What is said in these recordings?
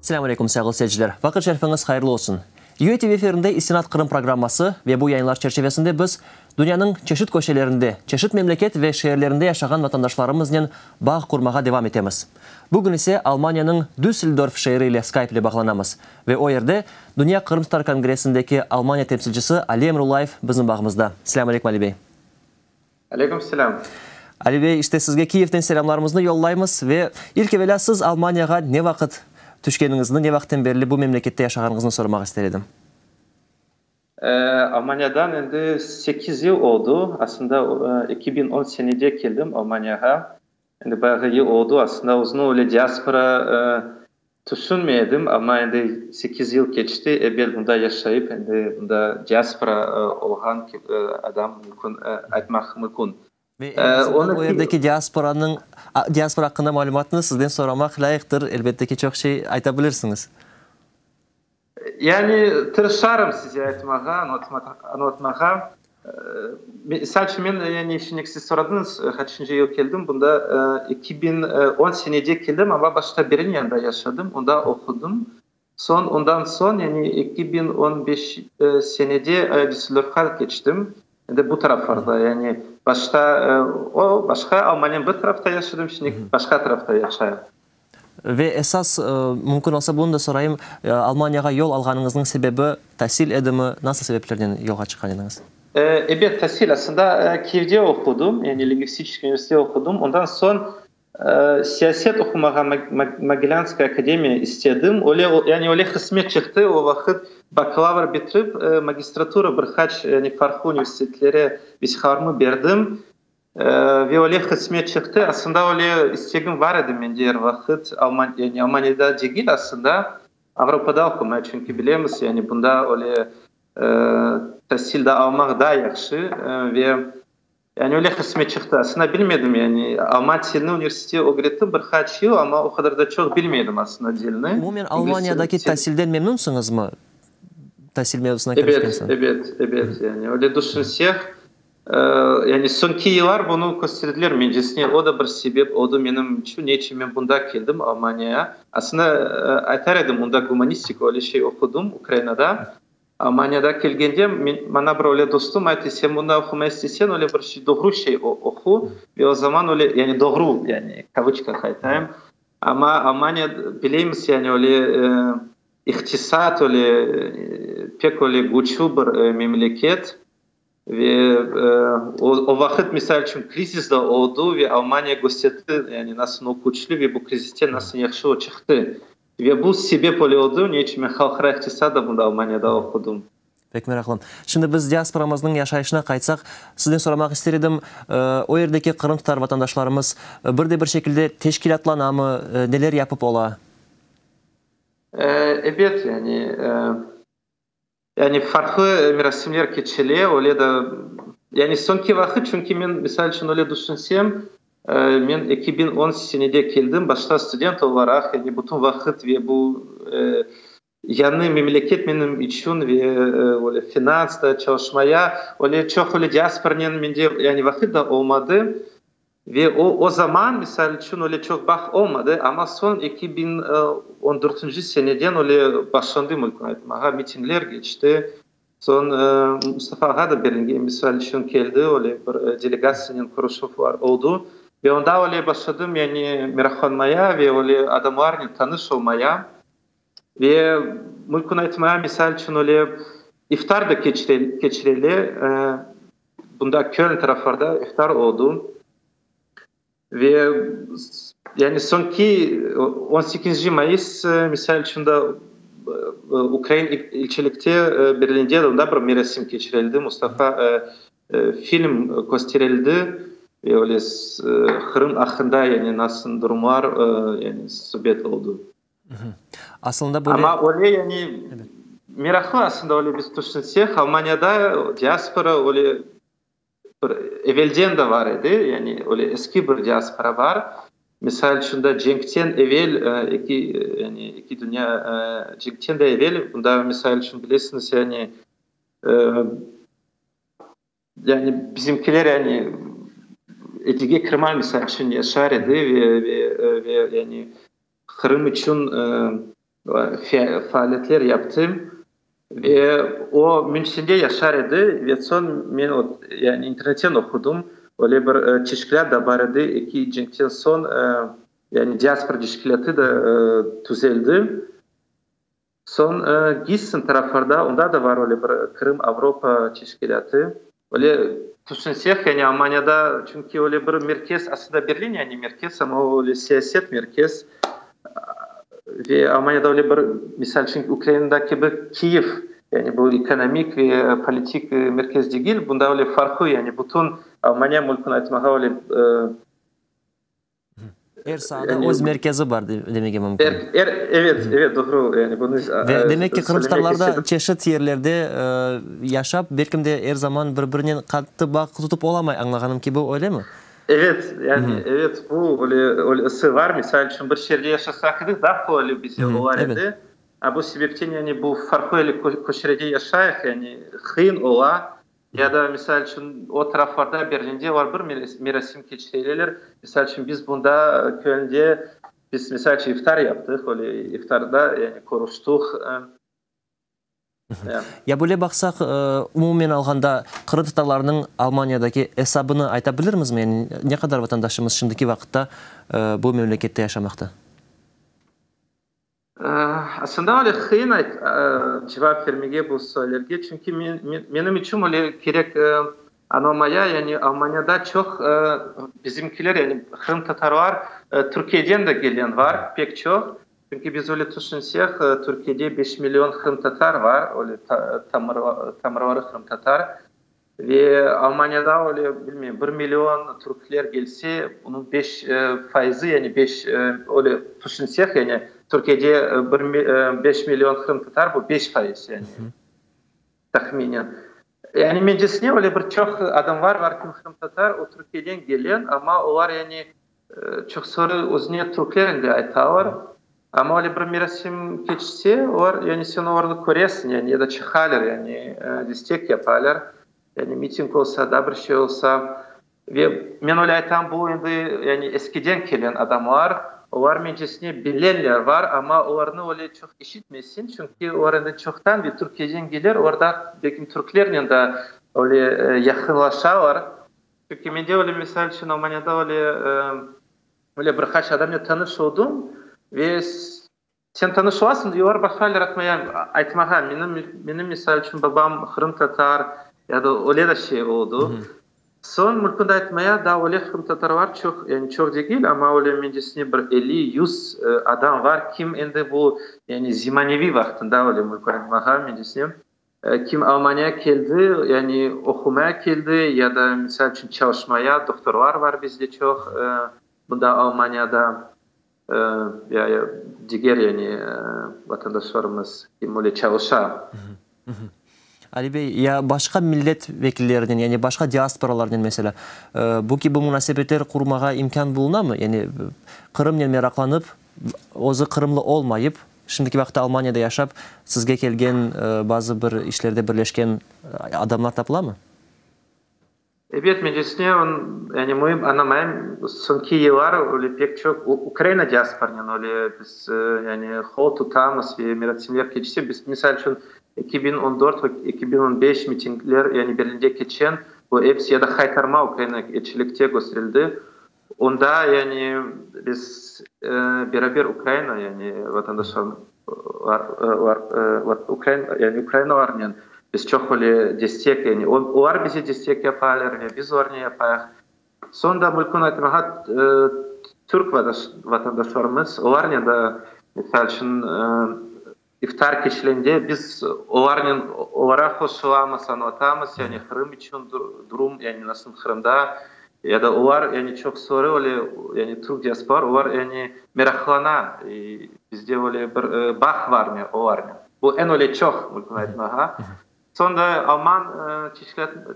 Selâm aleyküm, sayğılı seyirciler! Vaqıt şerifiñiz hayırlı olsun! UATV efirinde İstinat Qırım programması ve bu yayınlar çerçevesinde biz dünyanıñ çeşit köşelerinde, çeşit memleket ve şeerlerinde yaşağan vatandaşlarımıznen bağ qurmağa devam etemiz. Bugün ise Almaniyanıñ Düsseldorf şeeri ile Skype ile bağlanamız ve o yerde Dünya Qırımtatar Kongressindeki Almaniya temsilcisi Ali Emrullayev bizim bağımızda. Selâm aleyküm, Ali bey! Aleyküm selâm. Ali bey, işte sizge Kiyevden selâmlarımıznı yollaymız ve ilk evelâ siz Almaniyağa ne vaqıt tüşkeniñizni, ne vaqıttan berli bu memlekette yaşağanıñıznı soramaq ister edim. Almaniyadan endi sekiz yıl oldu. Aslında 2010 senede keldim Almaniyağa. Endi bayağı yıl oldu. Aslında özüni öyle diaspora Tüşünmey edim, amma endi sekiz yıl keçti, ebet, bunda yaşayıp, endi bunda diaspora olğan adam mümkün, aytmaq mümkün. Ve eñ azından o yerdeki diasporanıñ, diaspora aqqında malümatnı sizden soramaq lâyıqtır, elbette ki, çoq şey ayta bilirsiñiz. Yani, tırışarım size aytmağa, añlatmağa. Misal içün, men, yani, şimdi siz soradıñız, qaçıncı yıl keldim, bunda 2010 senede keldim, amma başta Berlin yanında yaşadım, onda oqudım. Soñ, ondan soñ, yani, 2015 senede Düsseldorfqa keçtim, endi bu taraflarda, yani, başta o, başqa Almaniyanıñ bir tarafta yaşadım, şimdi başqa tarafta yaşayım. Ve esas, mümkün olsa, bunı da sorayım, Almaniyağa yol alğanıñıznıñ sebebi tasil edimi, nasıl sebeplerden yolğa çıqqan ediñiz? Ebet, tasil. Aslında, Kiyevde oqudım, yani lingvistiçeskiy universitetde oqudım. Ondan soñ siyaset oqumağa Mogilânskaya akademiya istedim. Öyle, yani öyle qısmet çıqtı, o vaqıt bakalavr bitirip, magistratura bir qaç, yani farqlı universitetlere vesiqalarımı berdim. Ve öyle qısmet çıqtı. Aslında öyle istegim bar edi mende er vaqıt, Alman, yani Almaniyada degil aslında, Avropada oqumaya, çünki bilemiz, yani bunda öyle tasil de almaq daa yahşı ve yani öyle qısmet çıqtı. Aslında bilmedim, yani alman tilini universitette ögrettim bir qaç yıl, amma o qadar da çoq bilmedim aslında dilni. Umumen Almaniyadaki tasilden memnunsiñizmi? Tasil mevzusına kirişken soñ. Ebet, ebet, ebet, yani öyle düşünsek, Yani soñki yıllar bunı kösterdiler mencesine, o da bir sebep oldı menim içün, ne içün men bunda keldim Almaniyaya. Aslında aytar edim, onda gumanistika öyle şey oqudım Ukrainada. Almaniyada kelgende men, maña bir öyle dostum ayttı, sen bunda oqumaya istesen, öyle bir şey, doğru şey oqu ve o zaman öyle, yani doğru, yani kavıçkah aytayım. Amma Almaniya bilemiz, yani öyle iqtisat öyle pek öyle küçlü bir memleket. Ve o vaqıt, misal içün, krizis da oldı ve Almaniya kösterdi, yani nasıl o küçlü ve bu krizisten nasıl yahşı o çıqtı. Ve bu sebep öyle oldı, ne içün men halqara iqtisat da bunda Almaniyada oqudım. Pek meraqlı. Şimdi biz diasporamıznıñ yaşayışına qaytsaq, sizden soramaq ister edim, o yerdeki qırımtatar vatandaşlarımız bir de bir şekilde teşkilâtlanamı, neler yapıp ola? Ebet, yani. Yani farqlı merasimler keçile, öyle de, yani soñki vaqıt, çünki men, misal içün, öyle düşünsem, men 2010 senede keldim, başta student olaraq, yani bütün vaqıt ve bu yañı memleket menim içün ve öyle finansta çalışmaya, öyle çoq öyle diasporanen mende yani vaqıt da olmadı. Ve o, o zaman, misal içün, öyle çoq bağ olmadı, amma soñ 2014-nci seneden öyle başlandı, mümkün aytmağa, mitingler keçti. Soñ Mustafa ağa da Berlinge, misal içün, keldi, öyle bir delegatsiyanen körüşüvler oldı. Ve onda öyle başladım, yani, meraqlanmaya ve öyle adamlarnen tanış olmaya. Ve mümkün aytmağa, misal içün, öyle iftar da keçirele. Bunda Köln taraflarda iftar oldu. Ve yani soñki 18 mayıs, misal içün da, ukrain elçilikte Berlinde onda bir merasim keçirildi, Mustafa film kösterildi ve öyle Qırım aqqında yani nasıl durumlar yani subet oldu. Aslında böyle... Amma öyle yani meraqlı aslında öyle biz tüşünsek, Almaniyada diaspora öyle bir evelden de bar edi, yani öyle eski bir diaspora bar. Misal içün da cenkten evel eki yani eki dünya cenkten de evel bunda misal içün bilesiñiz yani Yani bizimkiler yani Edige Kirman misal içün yaşar edi ve ve ve yani Qırım içün. Faaliyetler yaptı. Ve o Münchende yaşar edi, ve soñ men o, yani internetten oqudım, öyle bir teşkilât da bar edi, eki cenkten soñ, yani diaspora teşkilâtı da tüzeldi. Soñ Gissen taraflarda, onda da bar öyle bir Qırım Avropa teşkilâtı. Öyle tüşünsek, yani Almaniyada, çünki öyle bir merkez, aslında Berlin yani merkez, amma öyle siyaset merkez. Ve Almaniyada öyle bir, misal içün, Ukrainada kibi Kiyev, yani bu ekonomik ve politik merkez degil, bunda öyle farqlı, yani bütün Almaniya mülkün aytmağa öyle Er saada öz merkezi bar demege mümkün. Er, evet, evet, doğru, yani bunı Ve demek ki, qırımtatarlar da çeşit yerlerde yaşap, belkim de er zaman bir-birinen qattı bağ tutıp olamay, añlağanım kibi, öylemi? Evet, yani, evet, bu öyle, öylesi var. Misal içün, bir şeerde yaşasaq edik, daa qolaylı bize olar edi. A bu sebepten, yani, bu farqlı öyle köşelerde yaşayıq, yani, qıyın ola. Ya da, misal içün, o taraflarda, Berlinde olar bir merasim keçireler. Misal içün, biz bunda, Kölnde, biz, misal içün, iftar yaptıq, öyle iftarda, yani, körüştük. Ya böyle baqsaq, umumen alğanda, qırımtatarlarnıñ Almaniyadaki esabını ayta bilirmizmi? Yani ne qadar vatandaşımız şimdiki vaqıtta bu memlekette yaşamaqta? Aslında öyle qıyın cevap bermege bu suallerge, çünki menim içün öyle kerek añlamaya, yani Almaniyada çoq bizimkiler, yani qırımtatarlar Türkiyeden de gelen var pek çoq. Çünki biz öyle tüşünsek, Türkiyede beş million qırımtatar var, öyle tamırları qırımtatar. Ve Almaniyada öyle, bilmeyim, bir million türkler gelse, bunıñ beş fayızı, yani beş, öyle tüşünsek, yani Türkiyede bir beş million qırımtatar, bu 5%, yani tahminen. Yani mencesine öyle bir çoq adamlar var ki, qırımtatar, o Türkiyeden gelen, amma olar yani çoqsarı özüne türkler endi aytalar. Amma öyle bir merasim keçse, olar, yani sen olarnı köresiñ, yani ya da çıqalar, yani destek yapalar. Yani miting olsa, da bir şey olsa. Ve men öyle aytam, bu endi yani eskiden kelen adamlar, olar mencesine bilenler var, amma olarnı öyle çoq eşitmeysiñ, çünki olar endi çoqtan ve Türkiyeden keler, orada belki türklernen de öyle yaqınlaşalar. Çünki mende öyle, misal içün, Almaniyada öyle, öyle bir qaç adamnen tanış oldım ve sen tanış olasıñ, olar başlaylar atmaya, aytmağa, menim, menim, misal içün, babam qırımtatar, ya da öyle de şey oldı. Soñ mümkün aytmaya, da öyle qırımtatarlar çoq, yani çoq degil, amma öyle mencesine bir 50-100 adam var, kim endi bu, yani zemaneviy vaqtında öyle mümkün aytmağa mencesine, kim Almaniya keldi, yani oqumaya keldi, ya da, misal içün, çalışmaya, doktorlar var bizde çoq, bunda Almaniyada, ya diger yani vatandaşlarımız kim öyle çalışa. Ali bey, ya başqa millet vekillerinen, yani başqa diasporalarnen, meselâ, bu kibi munasebetler qurmağa imkân bulunamı? Yani Qırımnen meraqlanıp, özü qırımlı olmayıp, şimdiki vaqıtta Almaniyada yaşap, sizge kelgen, bazı bir işlerde birleşken adamlar tapılamı? Ebet, mencesine, yani müim añlamayım, soñki yıllar öyle pek çoq Ukraina diasporanen öyle biz yani qol tutamız ve merasimler keçse, biz, misal içün, 2014 ve 2015 mitingler, yani Berlinde keçen, bu episi ya da Haytarma Ukraina elçilikte kösterildi. Onda yani biz beraber Ukraina yani vatandaşlar, yani ukrainalarnen biz çoq öyle destek, yani olar bize destek yapalar ve biz olarnen yapayıq. Soñ da mümkün aytmağa, türk vatandaşlarımız, olarnen da, misal içün, iftar keçilende biz olarnen olarğa qoşulamız, añlatamız, yani Qırım içün durum, yani nasıl Qırımda, ya da olar yani çoq soru öyle, yani türk diaspora, olar yani meraqlana, bizde öyle bir bağ var olarnen. Bu eñ öyle çoq mümkün aytmağa. Soñ da alman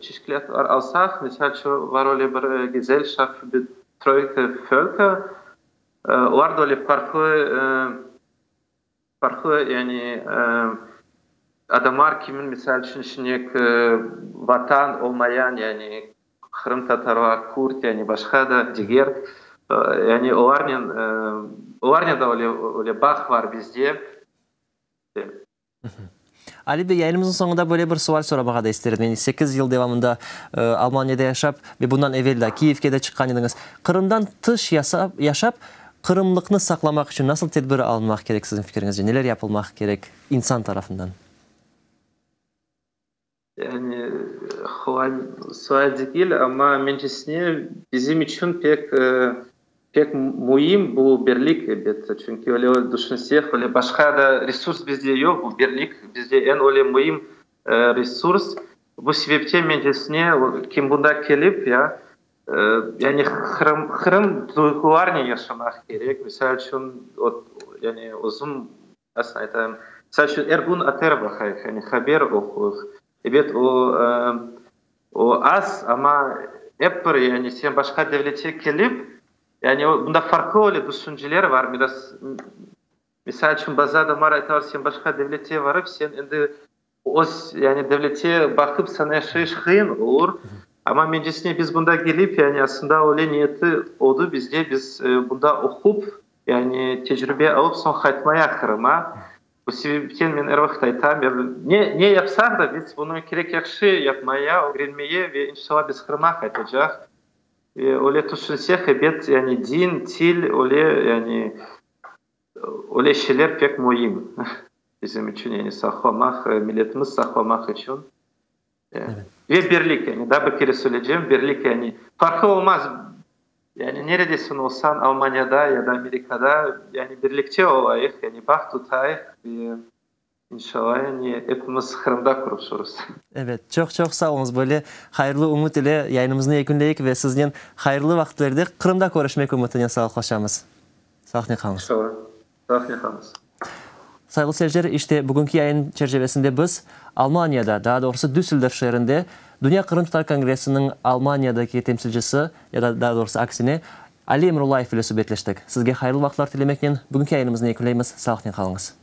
teşkilâtlar alsaq, misal içün, var öyle bir Gesellschaft für betreute Völker, olar da öyle farqlı farqlı yani adamlar kimin, misal içün, şimdilik vatan olmayan, yani qırımtatarlar, kurd, yani başqa da diger, yani olarnen olarnen da öyle öyle bağ var bizde. Ali bey, yayınımıznıñ soñunda böyle bir sual soramağa da ister edim. Yani sekiz yıl devamında Almaniyada yaşap ve bundan evel da Kiyevge de çıqqan ediñiz. Qırımdan tış yaşap, qırımlıqnı saqlamaq içün nasıl tedbir alınmaq kerek siziñ fikiriñizce? Neler yapılmaq kerek insan tarafından? Yani qolay sual degil, amma mencesine bizim içün pek pek müim bu birlik, elbette. Çünki öyle düşünsek, öyle başqa da resurs bizde yoq, bu birlik bizde eñ öyle müim resurs. Bu sebepten mencesine kim bunda kelip, ya, yani Qırım Qırım duyğularnen yaşamaq kerek. Misal içün, yani özüm Nasıl aytayım, misal içün, er kün ATR baqayıq, yani haber oquyıq. Ebet, o, o az, amma ep bir, yani sen başqa devlete kelip, yani o, bunda farqlı öyle tüşünceler var, biraz, misal içün, bazı adamlar aytalar, sen başqa devlete varıp, sen endi Öz, yani devlette baqıp saña yaşayış qıyın olur, amma mencesine biz bunda kelip, yani aslında öyle niyeti oldı bizde, biz bunda oqup, yani tecrübe alıp soñ qaytmaya Qırıma. Bu sebepten men er vaqıt aytam, ne ne yapsaq da biz bunı kerek yahşı yapmaya, ögrenmeye ve inşallah biz Qırıma qaytacaq. Ve öyle tüşünsek, ebet, yani din, til, öyle, yani Öyle şeyler pek müim bizim içün, yani saqlamaq, milletimiz saqlamaq içün. Ve birlik, yani daa bir kere söyleycem, birlik, yani farqı olmaz, yani neredesin olsañ, Almaniyada ya da Amerikada, yani birlikte olayıq, yani bağ tutayıq ve İnşallah, yani epimiz Qırımda körüşürüz. Evet, çoq-çoq sağ oluñız. Böyle hayırlı ümüt ile yayınımıznı yekünleyik ve siznen hayırlı vaqıtlerde Qırımda körüşmek ümütinen sağlıqlaşamız. Sağlıqnen qalıñız. İnşallah. Sağlıqnen qalıñız. Sayğılı seyirciler, işte, bugünki yayın çerçevesinde biz Almaniyada, daa doğrusı Düsseldorf şeerinde Dünya Qırımtatar Kongressiniñ Almaniyadaki temsilcisi, ya da daa doğrusı aksine, Ali Emrullayev ile subetleştik. Sizge hayırlı vaqıtlar tilemeknen bugünki yayınımıznı yekünleymiz. Sağlıqnen qalıñız.